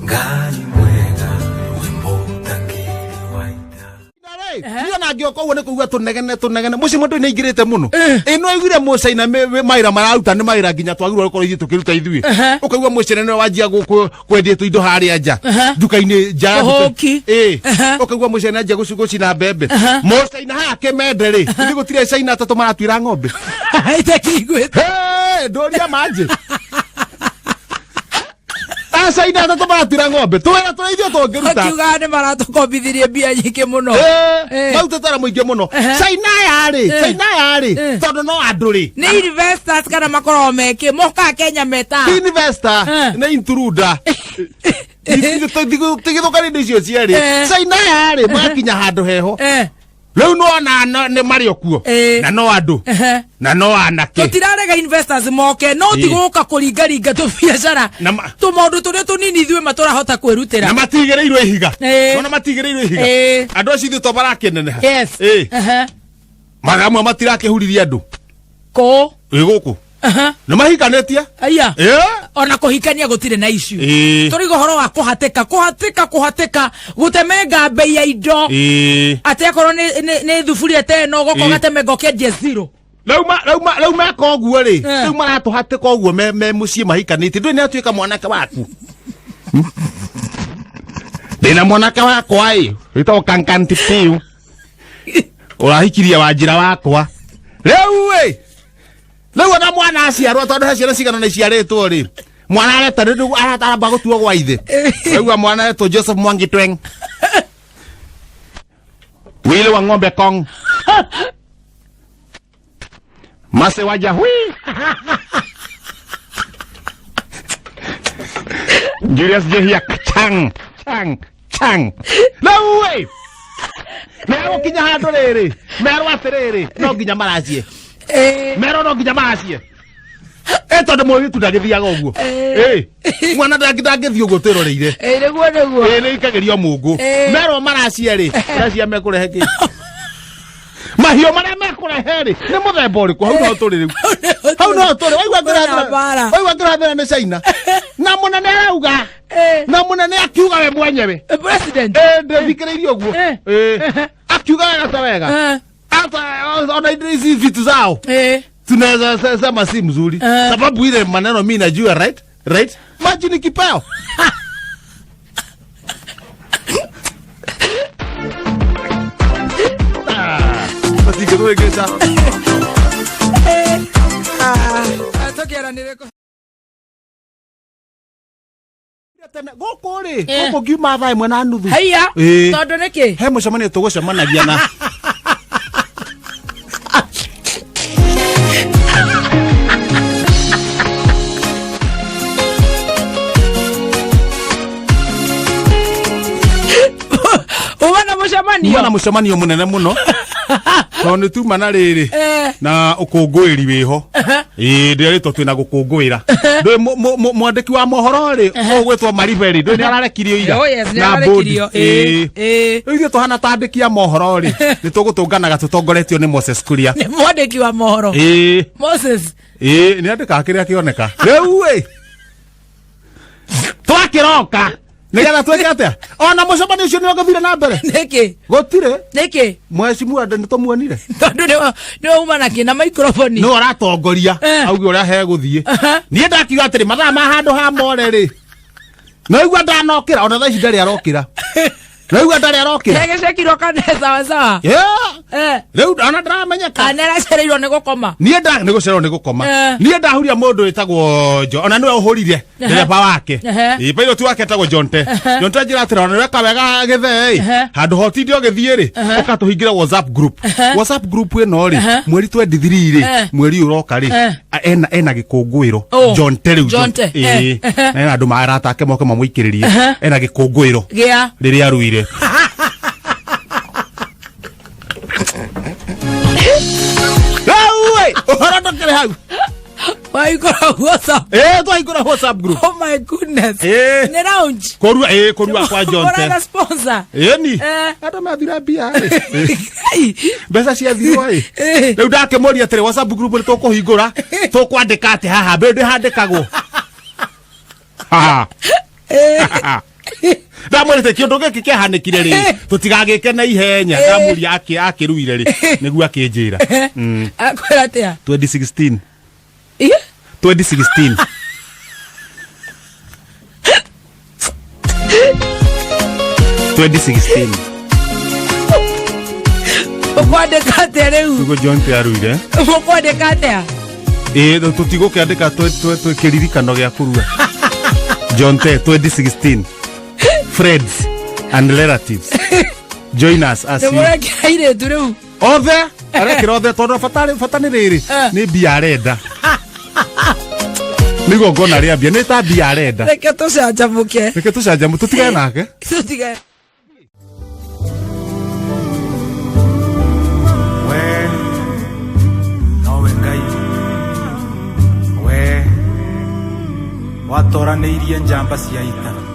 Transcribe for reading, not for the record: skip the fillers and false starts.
Ngai mwega rwĩmbo ũtangĩrĩ waita. Niĩ ona ngĩoka ũguo nĩ kũigua tũnegene tũnegene mũciĩ mũndũ nĩ aingĩrĩte mũno. Ĩ no aiguire mũcaina mawĩra mararuta nĩ mawĩra nginya twagĩrĩirwo gũkorwo ithuĩ tũkĩruta ithuĩ. Ũkaigua mũcaina nĩwe wanjia kwendia tũindo harĩa nja nduka-inĩ nja ya nduka. Tũhũki. Ĩ ũkaigua mũcaina anjia gũcina mbembe. Mũcaina haha kĩmende rĩ, ithuĩ gũtirĩ caina atatũ maratuĩra ng'ombe. Itakĩiguĩte. Hey, ndũria manjĩ acaina atatũ maratira ng'ombe twĩra tũrĩa ithuĩ tũngĩruta. Akiugaga nĩ maratũkombithirie mbia nyingĩ mũno. Marutĩte wĩra mũingĩ mũno caina aya rĩ, caina aya rĩ, tondũ no andũ rĩ. Nĩ investors kana makoragwo mekĩ mokaga Kenya meta? Ti investor. Nĩ intruder. Tigithũkani indo icio cierĩ. Caina aya rĩ, makinya handũ heho rĩu nĩwona nĩ marĩ o kuo. Na no andũ na no anake. Tũtirarega investors moke, no ti gũka kũringaringa tũbiacara Na tũmaũndũ tũrĩa tũnini ithuĩ matũrahota kwĩrutĩra. Na matigĩrĩirwo ihiga. Nona matigĩrĩirwo ihiga. Andũ acio ithuĩ to marakĩneneha. Magamwe matirakĩhuririe andũ. Kũ? Ĩ gũkũ nĩ mahikanĩtie. Aya. Ona kũhikania gũtirĩ na issue. Tũriga ũhoro wa kũhatĩka kũhatĩka kũhatĩka gũtemenga mbei ya indo. Atĩ akorwo nĩ thuburia ta ĩno ũgoka ũgatemenga ũkendia zero. Rĩu meka ũguo rĩ, rĩu maratũhatĩka ũguo me mũciĩ mahikanĩtie, ndũĩ nĩ atuĩka mwanake waku. Ndĩna mwanake wakwa ĩ wĩtagwo Kankantipiu, ũrahikirie wa njĩra wakwa rĩu ĩ rĩu ona mwana aciarwo, tondũ he ciana cigana nĩ ciarĩtwo rĩ, mwana areta rĩu aramba gũtuo gwa ithe. Rĩu mwana aretwo Joseph Mwangi Tweng Wili wa ng'ombe Kong Mase wa Jahui Julius Jehia Chang Chang Chang. Rĩu ĩ megũkinya handũ rĩrĩ merwo atĩrĩrĩ, no nginya maracie. Merwo no nginya maracie ĩ tondũ mũirĩtu ndagĩthiaga ũguo. Ĩ mwana ndangĩthiĩ ũguo twĩroreire. Nĩguo nĩguo. Ĩ nĩ ikagĩrio mũngũ. Merwo maracie rĩ, maracia mekũrehe kĩ mahiũ marĩa mekũrehe rĩ, nĩ mũthemba ũrĩkũ? Hau no tũrĩ rĩu, hau no tũrĩ. Waigua Kwĩna mbara. Waigua ngĩrathĩra nĩ China na mũnene arauga na mũnene akiuga we mwenyewe. President. Ĩ ndĩthikĩrĩirie ũguo. Ĩ akiuga wega ta wega. Hata ona hizi vitu zao tunaweza sema si mzuri sababu ile maneno mi najua right maji ni kipeo. Ah, matingĩtũhĩngĩca. Tũkĩaranĩre Tene gũkũ rĩ, gũkũ ngiuma 1:30. Haiya. Ĩĩ. Tondũ nĩkĩ? He mũcemanio tũgũcemanagia na Uma na mũcemanio. Uma na mũcemanio mũnene mũno tondũ nĩ tuma na rĩrĩ na ũkũngũĩri wĩho. Ĩĩ ndĩrĩtwo twĩna gũkũngũĩra ndũĩ mwandĩki wa mohoro rĩ, ũgwĩtwo Maribe rĩ, ndũĩ nĩ ararekirio ira. Oh, yes, nĩ na ararekirio. bodi. Ĩĩ. Rĩu ithuĩ tũhana ta andĩki a mohoro rĩ, nĩ tũgũtũnganaga tũtongoretio nĩ Moses Kuria. Nĩ mwandĩki wa mohoro. Ĩĩ. Moses. Ĩĩ nĩ andĩkaga kĩrĩa kĩoneka. Rĩu ĩ twakĩroka nĩgetha twĩke atĩa? Ona mũcemanio ũcio nĩ ũgĩthire na mbere. Nĩkĩ? Gũtirĩ. Nĩkĩ? Mheshimiwa nĩ tũmuonire. Tondũ nĩwe uma na kĩ na microphone. Nĩwe ũratongoria. Auge ũrĩa hegũthiĩ. Niĩ ndakiuga atĩrĩ, mathaa ma handũ ha more rĩ, naigua ndanokĩra ona thaa ici ndarĩ arokĩra, naigua ndarĩ arokĩra. Gĩcekirwo kana sawa sawa. Yeah. Rĩu ona ndaramenyeka. Kana aracereirwo nĩ gũkoma. Niĩ nda nĩ gũcererwo nĩ gũkoma. Niĩ ndahuria mũndũ wĩtagwo Jo, ona nĩwe ũhũrire ndereba wake. Ĩ pilot wake etagwo John Te. John Te njĩra atĩrĩ, ona weka wega gĩthee ĩ handũ hotinde ũgĩthiĩ rĩ, ũkatũhingĩra WhatsApp group. WhatsApp group ĩno rĩ, mweri 23 rĩ, mweri ũyũ ũroka rĩ, ena gĩkũngũĩro. Oh. John Te rĩu. John Te. Ĩ na ena andũ marata ake moke mamũikĩrĩrie. Ena gĩkũngũĩro Gĩa. Rĩrĩa aruire. Rĩu ĩ, ũhoro ndũkĩrĩ hau. Waikora WhatsApp. Ĩ twahingũra WhatsApp group. Oh my goodness. Nĩ lounge. Kũrua ĩ kũrua kwa John Te. Ũratha sponsor. Ĩni andũ mathira mbia rĩ, mbeca ciathirwo ĩ. Rĩu ndakĩmũria atĩrĩ, WhatsApp group nĩ tũkũhingũra, tũkwandĩka atĩ haha mbĩndĩ handĩkagwo. Ndamwĩrĩte kĩũndũ gĩkĩ kĩahanĩkire rĩ, tũtigagĩke na ihenya. Ndamũria akĩruire rĩ, nĩguo akĩnjĩra. Akwĩra atĩa? 2016. Ih, 2016. 2016. Ũkwandĩka atĩa rĩu? Nĩguo John Te aruire. Ũkwandĩka atĩa? Ĩĩ, tũtigũkĩandĩka kĩririkano gĩa kũrua. John Te 2016, friends and relatives, join us as Nĩ you mũrekĩra airĩtu rĩu? Othe arekĩra othe, tondũ bata bata nĩ rĩrĩ, nĩ mbia arenda, nĩ igongona rĩa mbia, nĩ ta mbia arenda. Reke tũcanjamũke. Reke tũcanjamũ, tũtigane nake. Tũtige. We nowe Ngai, we watoranĩirie njamba cia ita.